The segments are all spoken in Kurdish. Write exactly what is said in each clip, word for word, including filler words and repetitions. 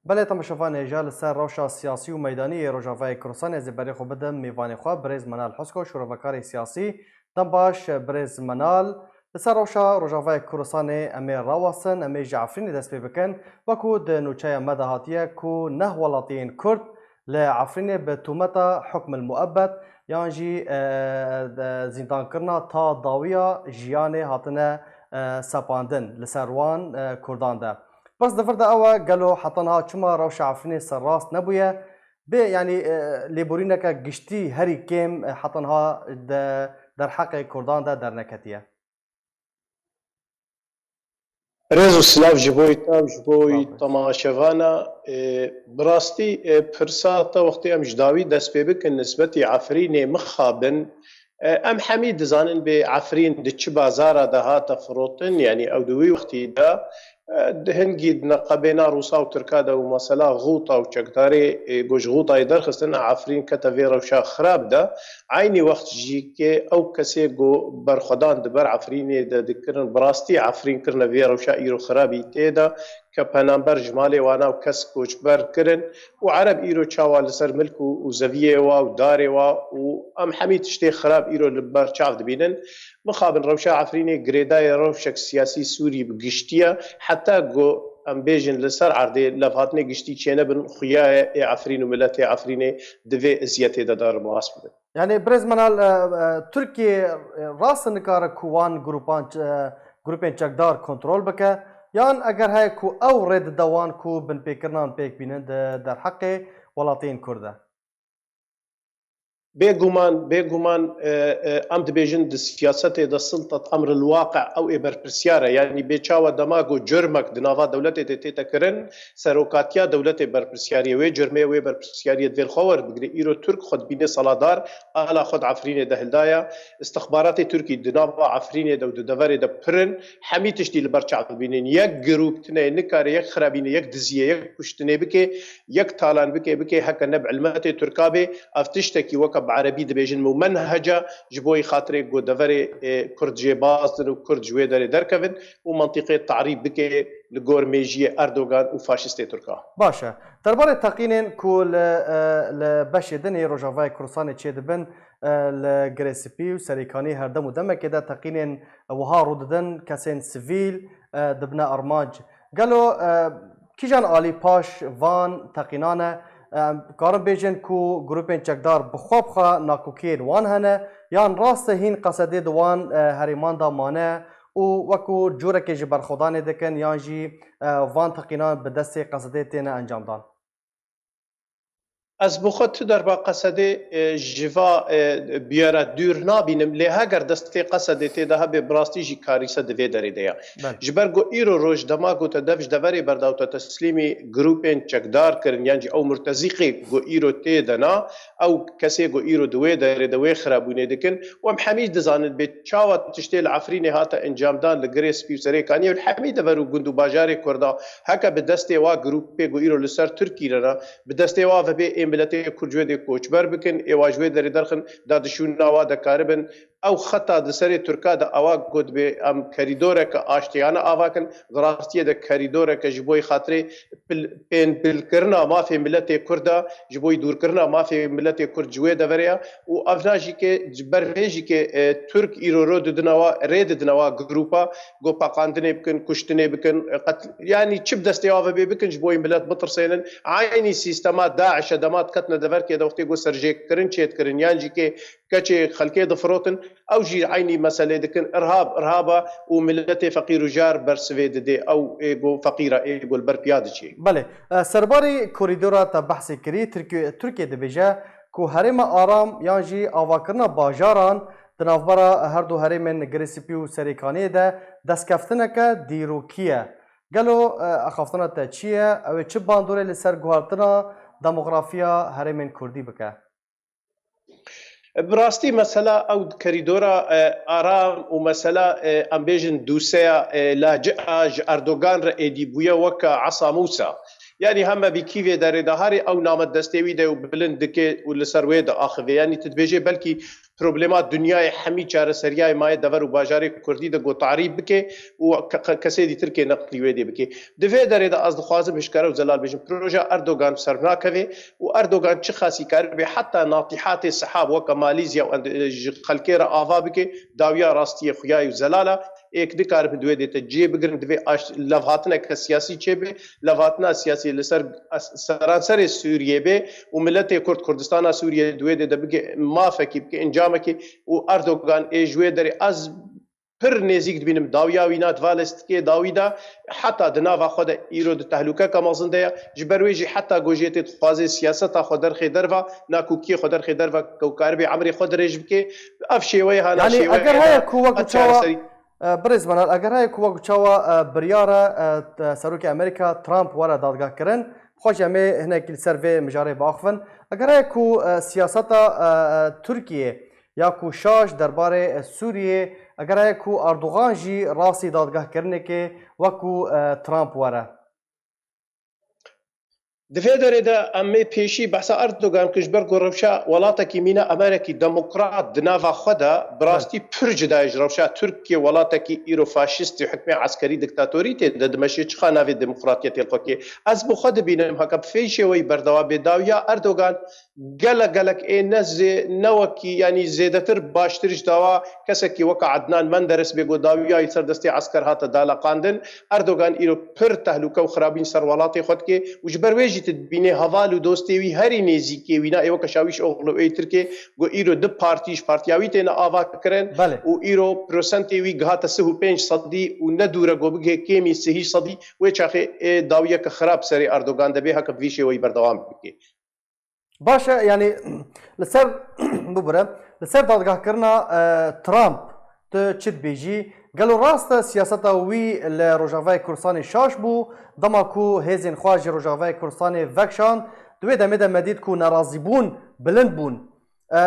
Belê temaşevanê, hêja li ser rewşa siyasî û meydanî yê Rojavayê Kurdistanê ez ê berê xwe bidim mêvanê xwe, birêz Menal Husko, şorevekarê siyasî. Dem baş, birêz Menal. Li ser rewşa Rojavayê Kurdistanê em ê rawestin, em ê ji Efrînê dest pê bikin. Wekû di nûçeya me de hatiye ku neh welatiyên Kurd li Efrînê bi tûmeta hukmil muebbet yan jî, e, de zîndankirina ta dawiya jiyanê hatine, e, sepandin li ser wan, e, Kurdan de. Pirs di vir de ew e, gelo heta niha çima rewşa Efrînê serrast nebûye? Bê, yanî, e, lêborîneke giştî herî kêm, e, heta niha de derheqê Kurdan de derneketiye. Rêz û silav ji bo te û ji bo temaşevana. E, bi rastî, e, pirsa te wextê em ji dawî dest pê bikin nisbetî Efrînê mixabin, e, em hemî dizanin bê Efrîn di çi bazara de hate firotin, yanî ew di wî wextî de, e, di hingî di neqebêna Rûsa û Tirka de û mesela Xûta û çekdarê, e, ku ji Xûtayê derxistin, Efrîn kete vê rewşa xirab de. Eynî wext jî ke ew kesê ku berxwedan di ber Efrînê de dikirin, bi rastî Efrîn kirine vê rewşa îro xirabî tê de, ke penamber ji malê wana û kes koçber kirin û Ereb îro çawa li ser milk û, û zeviyê wa û darê wa û em hemî tiştê xirab îro li ber çav dibînin. Mixabin rewşa Efrînê girêdayê rewşek siyasî Sûrî bi giştî ye, heta ku em bêjin li ser erdê levhatinê giştî çênebin, xuya ye ê Efrîn û miletê Efrînê di vê eziyetê de derbas bibin. Yanî birêz Menal, e, e, Tirkiye, e, rast e nikare ku wan grupan ç-, e, grûpên çekdar kontrol bike, yan eger heye ku ew rê dide wan ku binpêkirinan pêk bînin di derheqê welatiyên Kurd de? Bêguman, bêguman, e, e, em dibêjin di siyasetê de siltet emril waqe ew ê berpirsiyar e. Yanî bê çawa dema ku curmek di nava dewletê de tête kirin, serokatiya dewletê berpirsiyariyê wê curmê, wê berpirsiyariyê divê li xwe werbigire. Îro Tirk xwe dibîne seladar, ala xwe di Efrînê de hildaye. Îstixbaratê Tirkî di nava Efrînê de û di deverê de pir in. Hemî tiştî li ber çav dibînin. Yek grûp tine nikare yek xirabînê, yek diziyê, yek kuştinê bike, yek talan bike, bike heke ne bi ilmetê Tirka bê. Ev tiştekî weke bi erebî dibêjin mumenheca, ji bo yê xatirê ku deverê, e, Kurd jê baz din û Kurd ji wê derê derkevin û mentiqê tarîb bike li gor mêjiyê Erdogan û faşistê Tirka. Baş e. Derbarê teqînên ku li, e, li beşê din ê Rojavayê Kurdistanê çêdibin, e, li Girê Spî û Serêkanî her dem û demekê de teqînên wiha rû didin, kesên sivîl, e, dibine armanc. Gelo, e, kîjan alî paş van teqînan e? Em karin bêjin ku grûpên çekdar bi xwe bi xwe nakokiyên wan hene, yan rast e hîn qesedê di wan, e, herêman de mane û wekû cûrekê ji berxwedanê dikin, yan jî, e, van teqînan bi destê qesedê têne encamdan? Ez bi xwe tu derba qesedê, e, ji va, e, biyara dûr nabînim, lê heger destê qesedê tê de hebe, bi rastî jî karîse di vê derê de ye. Belê. Ji ber ku îro roj dema ku te dev ji deverê berda û te teslîmî grûpên çekdar kirin, yan jî ew murtezîqê ku îro tê de na, ew kesê ku îro di wê derê de wê xirabûnê dikin, û em hemî dizanin bê çawa tiştê li Efrînê hate encamdan, li Girê Spî û Serêkaniyê û li hemî dever û gund û bajarê Kurda, heke bi destê wa grûpê ku îro li ser Tirkî re ne, bi destê wa vebê ê miletê Kurd ji wê dê koçber bikin, ê wa ji wê derê derxin, dadişûna wa dekaribin. Ew xeta di serê Tirka de awa got bê em kerîdoreke aştiyane ava kin, di rastiyê de kerîdoreke ji bo yê xatirê pil-, pênpilkirina mafê miletê Kurd e, ji bo yê dûrkirina mafê miletê Kurd ji wê deverê ye û evna jî ke ji ber vê jî ke, e, Tirk îro ro didine wa, rê didine wa grûpa, go paqandinê bikin, kuştinê bikin, e, qet-, yanî çi bi destê wa ve bê bikin, ji bo yê milet bitirsênin. Eynî sîstema DAIŞ e, dema diketine deverkê de wextê go serjêkirin çêdikirin, yan jî ke keçê xelkê difirotin, ew jî eynî meselê dikin, irhab, irhab e û miletê feqîr û jar bersivê didê, ew ê go feqîr e, ê go li ber piya diçê. Belê, e, serbarî korîdora te behsê kirî, Tirkiye, Tirkiye dibêje ku herêma aram yan jî avakirina bajaran di navbera her du herêmên Girê Spî û Serêkaniyê de destkeftineke dîrokî ye. Gelo, e, axaftina te çi ye? Ew ê çi bandorê li ser guhertina demografiya herêmên Kurdî bike? Bi rastî mesela ew kerîdora, e, aram û mesela, e, em bêjin dûseya, e, lacia ji Erdogan re êdî bûye weke esa Mûsa. Yanî heme bî kî vê derê de harê ew name destê wî de û bilind dike û li ser wê diaxive. Yanî tu dibêjê belkî problema dinyayê hemî çareseriyayê maye dever û bajarê kurdî de ku tarîf bike û ke-, ke-, kesê dîtir kê neqlî wê dê bike. Di vê derê de ez dixwazim hişkare û zelal bêjim, proja Erdogan ser nakeve û Erdogan çi xasî karibe heta natîhatê sihab weke Malîzya û end-, ji xelkê re ava bike, dawiya rastiyê xuya ye û zelal e. Êk nikaribin di wê dê te cihê bigirin, divê aş-, levhatineke siyasî çêbe. Levhatina siyasî li ser seranserê Sûriyê bê û miletê Kurd, Kurdistana Sûriyê di wê dê de bike mafekî, bike encamekî û Erdogan ê ji wê derê ez pir nêzîk dibînim dawiya wî na di va lîstikê dawî de, heta di nava xwe de îro di tehlûkeke mezin de ye. Ji ber wê jî heta ku jê tê dixwaze siyaseta xwe derxê derva, nakokiyê xwe derxê derva, ku karibe emrê xwe dirêj bike. Ev şêweyê hana Yanî şêwe eger êna heye ku wek qet çawa çareserî. E, birêz Meral, eger heye ku wek çawa, e, biryar e, e, t-, Serokê Amerîka Trump were dadgehkirin, xwe jî em ê hinekî li ser vê mijarê biaxivin. Eger heye ku, e, siyaseta, e, e, Tirkiyê ya ku şaş derbarê, e, Sûriyê, eger heye ku Erdogan jî rastî dadgehkirinekê wekû, e, Trump were. Di vê derê de em ê pêşî behsa Erdogan bikin, ji ber ku rewşa welatekî mîna Amerekî demokrat di nava xwe de bi Belê. rastî pir cuda ye ji rewşa Tirkiye, welatekî îro faşîstî, hukmê eskerî, diktatorî tê de dimeşê, çiqa navê demokratiyetê li xwe kê. Ez bi xwe dibînim heke bi vê şêweyî berdewam bê dawiya Erdogan gelek gelek ê ne zê-, ne wekî, yanî zêdetir baştir ji dawa kesekî weke Ednan Menderes bê ku dawiya wî ser destê esker hate daleqandin. Erdogan îro pir tehlûke û xirabîn ser welatê xwe dike û ji ber wê jî tu dibînê heval û dostê wî herî nêzîkê wî na ê weke Şawîş Oxlu ê Tirkê ku îro du partî ji partiya wî têne ava kirin Belê. û îro prosentê wî gihate sih û pênc sedî û ne dûr e ku bigihê kêmî sihî sedî, wê çaxê ê dawiyeke xirab serê Erdogan de bê heke bi vî şêweyî berdewam bike. Baş e, yanî li ser, bibire, li ser dadgehkirina, e, Trump tu çi dibêjî? Gelo rast e siyaseta wî li Rojavayê Kurdistanê şaş bû, dema ku hêzên xwe ji Rojavayê Kurdistanê vekişand, di wê demê de me dît ku nerazîbûn bilind bûn. E,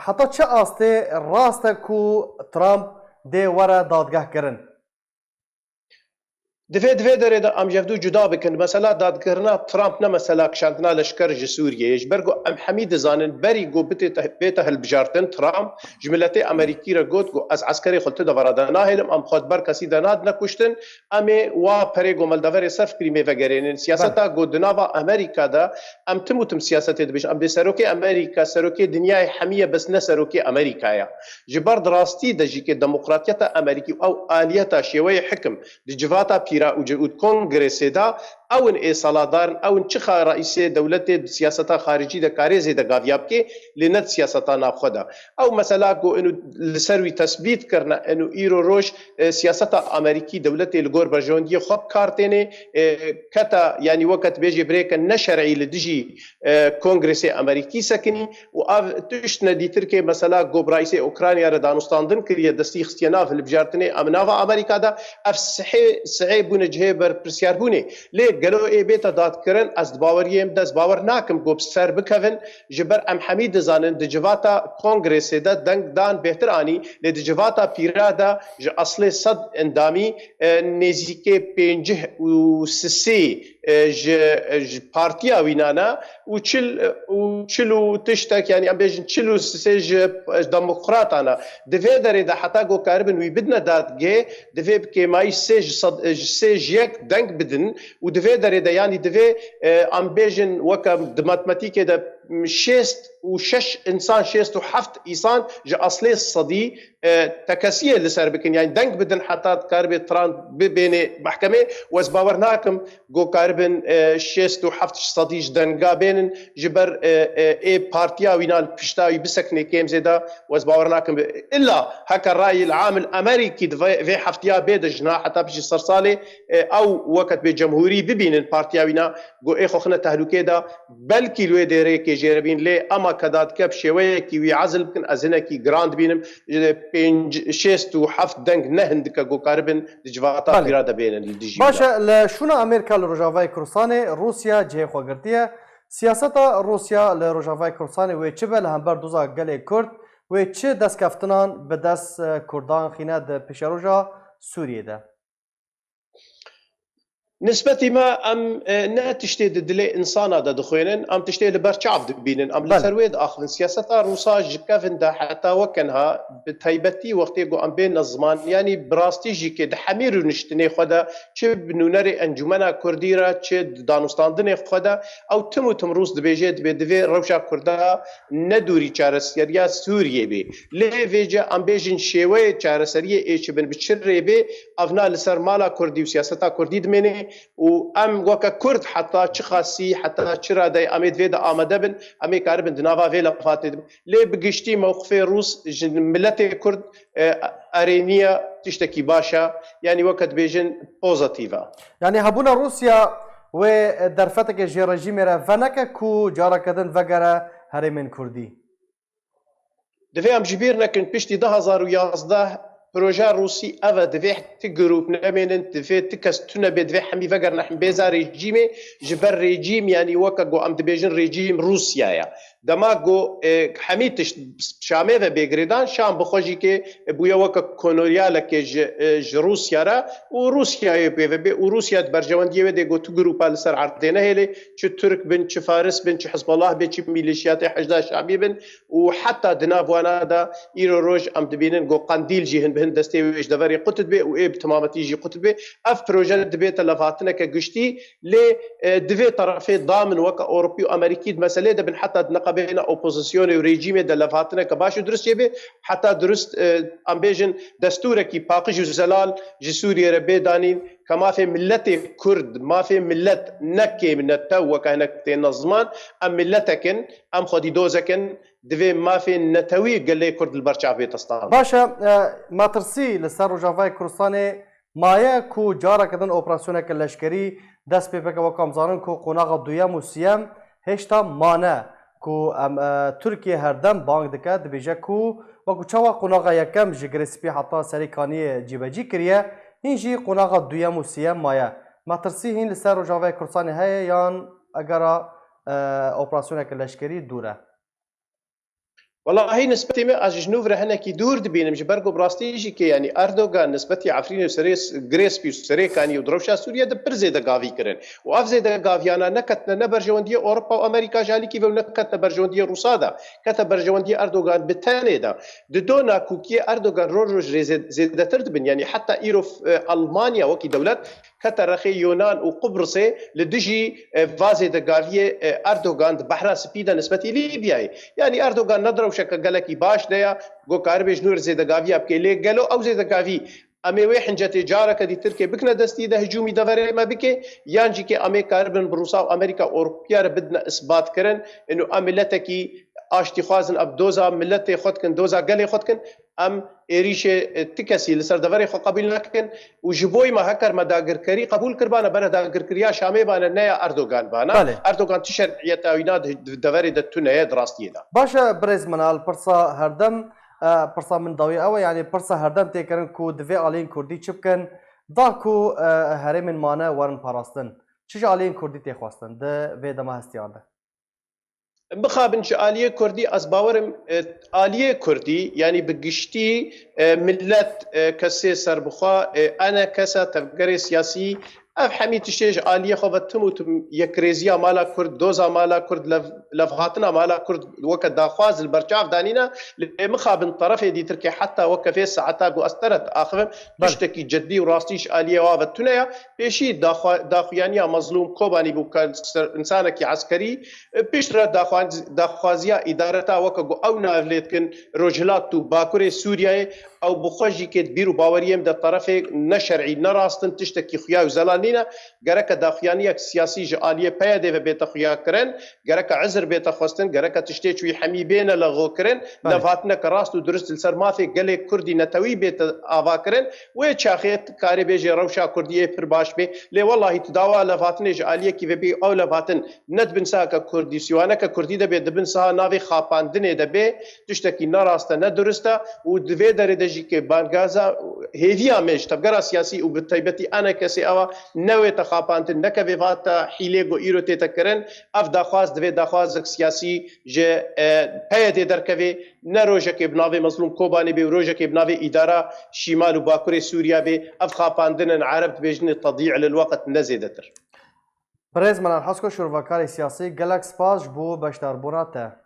heta çi astê rast e ku Trump dê were dadgehkirin? Divê, di vê derê de em ji hev du cuda bikin. Mesela dadgirina Trump ne mesela kişandina leşker ji Sûriyeyê. Ji ber ku em hemî dizanin, berî ku bitê te-, bête hilbijartin, Trump ji miletê Amerîkî re got ku ez eskerê xwe li tu devera de nahêlim, em xwe di ber kesî de nadine kuştin, em ê wa perê ku me li deverê ser fikirî mê vegerênin. Siyaseta Belê. ku di nava Amerîka de em tim û tim siyasetê dibêjin. Em bê serokê Amerîka, serokê dinyayê hemî ye, bes ne serokê Amerîka ye. Ji ber di rastî de jî ke demokratiyeta Amerîkî û ew aliyeta şêweyê hikim di civata pîra û ci-, û di kongresê de, ew in ê seladar in, ew in çiqa reîsê dewletê di siyaseta xaricî de karê zêde gaviya bike, lê ne di siyaseta navxwe de. Ew mesela ku inu li ser wî tesbît kirine, inu îro roj, e, siyaseta Amerîkî dewletê li gor berjewendiyê xwe bi kar têne, e, keta, yanî weke dibêjê birêke neşerî li dijî, e, Kongresê Amerîkî sekinî û ev tişt nedîtir ke mesela ku bi reîsê Ukrayna re danûstandin kiriye, destî xistiye nav hilbijartinê em nava Amerîka de, ev sihê, sihê bûne cihê berpirsyarbûnê. Lê gelo ê bête dadkirin, ez di baweriyê min de ez bawer nakim ku bi ser bikevin, ji ber em hemî dizanin di civata Kongresê de deng dan bêhtir anî, lê di civata pîra de ji eslê sed endamî, e, nêzîkê pêncî û sisê, e, ji, ji partiya wî nane û çil, û çil û tiştek, yanî em bêjin çil û sisê ji, ji demokratan e. Di vê derê de heta ku karibin wî bidine dadgê, divê bi kêmayî sê ji sed, ji sê ji yek deng bidin û di vê derê de, yanî divê, e, em bêjin weke di matematîkê de, m, şêst û şeş însan, şêst û heft însan ji eslê sedî, e, tekesiyê li ser bikin. Yanî deng bidin heta dikaribê Trump bibêne mehkemê. Û ez bawer nakim ku karibin, e, şêst û heft sedî ji denga bênin. Ji ber, e, e, ê partiya wî na li pişta wî bisekine kêm zêde. Û ez bawer nakim bi-, illa heke rayî li amil Amerîkî di vê, vê heftiya bê de jina heta piştî ser salê, e, ew weke dibê cemhûrî bibînin partiya wî na ku ê xwe xine tehlûkê de, belkî li wê dêrê kêjêre bîn, lê ema ke dadike bi şêweyekî wî ezil bikin, ez hinekî giran dibînim. Pênc, şêst û heft deng ne hindike ku karibin di civata Belê. pîra de bênin li dijî Baş wî de. e, li şûna Amerîka li Rojavayê Kurdistanê Rûsya cihê xwe girtiye. Siyaseta Rûsya li Rojavayê Kurdistanê wê çi be li hember doza gelê Kurd, wê çi destkeftinan bi dest, e, Kurdan xîne di pêşeroja Sûriyê de? Nisbetî me em e, ne tiştê di dilê insana de dixwênin, em tiştê li ber çav dibînin. Em li Belê. ser wê diaxivin. Siyaseta Rûsa ji kevin de heta weke niha, bi taybetî wextê ku em bêne ziman, yanî bi rastî jî kê di hemî rûniştinê xwe de, çi bi nûnerê Encûmena Kurdî re, çi di danûstandinê xwe de, ew tim û tim Rûs dibêje, dibê divê rewşa Kurda ne dûrî çareseriya Sûriyê bê. Lê vêce em bêjin şêweyê çareseriyê ê çi bin, bi çi rê bê, ev na li ser mala Kurdî û siyaseta Kurdî dimêne û em weke Kurd heta çi xasî, heta çi radeyê em ê di vê de amade bin, em ê karibin di nava vê lefatê de bin. Lê bi giştî mewqifê Rûs ji miletê Kurd, e, erêniya tiştekî baş e, yanî weke dibêjin pozitîf e. Yanî hebûna Rûsya wê derfeteke ji rejîmê re veneke ku careke din vegere herêmên Kurdî. Divê em ji bîr nekin, piştî du hazar û yazdeh projeya Rûsî ev e, divê ti grûp nemênin, divê ti kes tune bê, divê hemî vegerine, hemî bêza rejîmê, ji ber rejîm, yanî weke ku em dibêjin rejîm Rûsya ye. Dema ku, e, hemî tişt Şamê ve bê girêdan, Şam bi xwe jî kê bûye weke konoryalekê ji, e, ji Rûsya re û Rûsyayê pê ve bê û Rûsya di berjewendiyê ve dê ku tu grûpa li ser erdê nehêlê, çi Tirk bin, çi Faris bin, çi Hizbullah bê, çi mîlîşiyatê Heşda Şabî bin û heta di nav wana de îro roj em dibînin ku Qendîl jî hin bi hin destê wê ji deverê qut dibe û ê bi temametî jî qut dibe. Ev proje dibête levhatineke giştî, lê, e, divê terefê damin weke Ewropî û Amerîkî di meselê de bin, heta di neqebêna opozisyonê û rejîmê de levhatineke baş û dirust çêbe, heta dirust, e, em bêjin destûrekî paqij û zelal ji Sûriyê re bê danîn, ke mafê miletê Kurd, mafê milet ne kêm ne tew weke hinek têne ziman, em miletek in, em xwedî dozek in, divê mafê netewî gelê Kurd li ber çav bête standin. Baş e, e, metirsî li ser Rojavayê Kurdistanê maye ku careke din operasyoneke leşkerî dest pê bike, wek em zanin ku qonaxa duyem û siyem hêşta mane ku em, e, Tirkiye herdem bang dike, dibêje ku wekî çawa qonaxa yekem ji Girê Spî heta Serê Kaniyê cîbecî kiriye, hîn jî qonaxa duyem û siyem maye. Metirsî hîn li ser Rojavayê Kurdistanê heye yan egera, e, operasyoneke leşkerî dûr e? Welahî nisbetê me ez ji nû re hinekî dûr dibînim, ji ber ku bi rastî jî kê, yanî Erdogan nisbetî Efrînê û Serê, Girê Spî û Serê Kaniyê û di rewşa Sûriyê de pir zêdegavî kirin. Û ev zêdegaviyana neketine ne berjewendiyê Ewropa û Amerîka ji alîkî ve û neketine berjewendiyê Rûsa de, kete berjewendiyê Erdogan bi tenê de. Di do nakokiyê Erdogan roj roj rê zê-, zêdetir dibin. Yanî heta îro, e, Almanya wekî dewlet kete rexê Yunan û Qubrisê li dijî, e, va zêdegaviyê, e, Erdogan di Behra Spî de nisbetî Lîbyayê. Yanî Erdogan ne di rewşeke gelekî baş de ya, ku karibê ji nû re zêdegaviya bike. Lê gelo ew zêdegavî em ê wê hincetê careke dî Tirkiye bikine destî de hicûmî deverê me bike, yan jî kê em ê karibin bi Rûsa û Amerîka û Ewropiya re bidine isbatkirin, ino em miletekî aştîxwaz in, em doza miletê xwe dikin, doza gelê xwe dikin, em êrîşê, e, ti kesî li ser deverê xwe qebûl nakin û ji bo me heker me dagirkerî qebûl kiribane, bere dagirkeriya Şamê bane, ne ya Erdogan bane. Belê. Erdogan ti şer'iyeta wîna di, di deverê de tune ye di rastiyê de. Baş e, birêz Minal, pirsa herdem, e, pirsa min dawî ew e, yanî pirsa herdem tê kirin ku divê aliyên Kurdî çi bikin, da ku, e, herêmên mane werin parastin. Çi ji aliyên Kurdî tê xwestin di vê dema hestiyan de? Bixabin ji aliyê Kurdî, ez bawerim, e, aliyê Kurdî, yanî bi giştî, e, milet, e, kesê serbixwe, e, enekesa tevgerê siyasî, ev hemî tiştê ji aliyê xwe ve tim û tim yekrêziya mala Kurd, doza mala Kurd, lev-, levhatina mala Kurd weke daxwaz li ber çav danîne, lê mixabin terefê dîtirkê heta weke vê saeta ku ez te re diaxivim, Belê. tiştekî cidî û rastî ji aliyê wa ve tune ye. Pêşî daxwa-, daxuyaniya Mezlûm Kobanî bû, ke ser-, însanekî eskerî, Piştre daxwaz-, daxwaziya îdareta weke ku ew navlê dikin Rojhilat û Bakurê Sûriyeyê, ew bi xwe jî kê di bîr û baweriyê min de terefê neşer'î, nerast in, tiştekî xuya û zelal nîne. Gereke daxuyaniyek siyasî ji aliyê P Y D'ê ve bête xuya kirin, gereke izir bête xwestin, gereke tiştê çûyî hemî bêne lexo kirin, Belê. levhatineke rast û dirust li ser mafê gelê Kurdî netewî bête ava kirin. Wê çaxê karê bêjê rewşa Kurdî ê pir baş bê. Lê welahî tu dawa levhatinê ji aliyekî ve bî, ew levhatin ne di bin saheke Kurdî, sîwaneke Kurdî de bê, di bin saha navê xapandinê de bê, tiştekî ne rast e, ne durist e û di vê derê de jî kê bangaza hêviya me ji tevgera siyasî û bi taybetî enekesê ew e, newête xapandin, neke vê vata hîlê ku îro tête kirin. Ev daxwaz divê daxwazek siyasî ji, e, P Y D'ê derkevê, ne rojekê bi navê Mezlûm Kobanê bê û rojekê bi navê îdara Şîmal û Bakurê Sûriya bê. Ev xapandin in, Ereb dibêjin tedî lil weqt, ne zêdetir. Birêz Meral Hesko, şûrvekarê siyasî, gelek spas ji bo beşdarbûna te.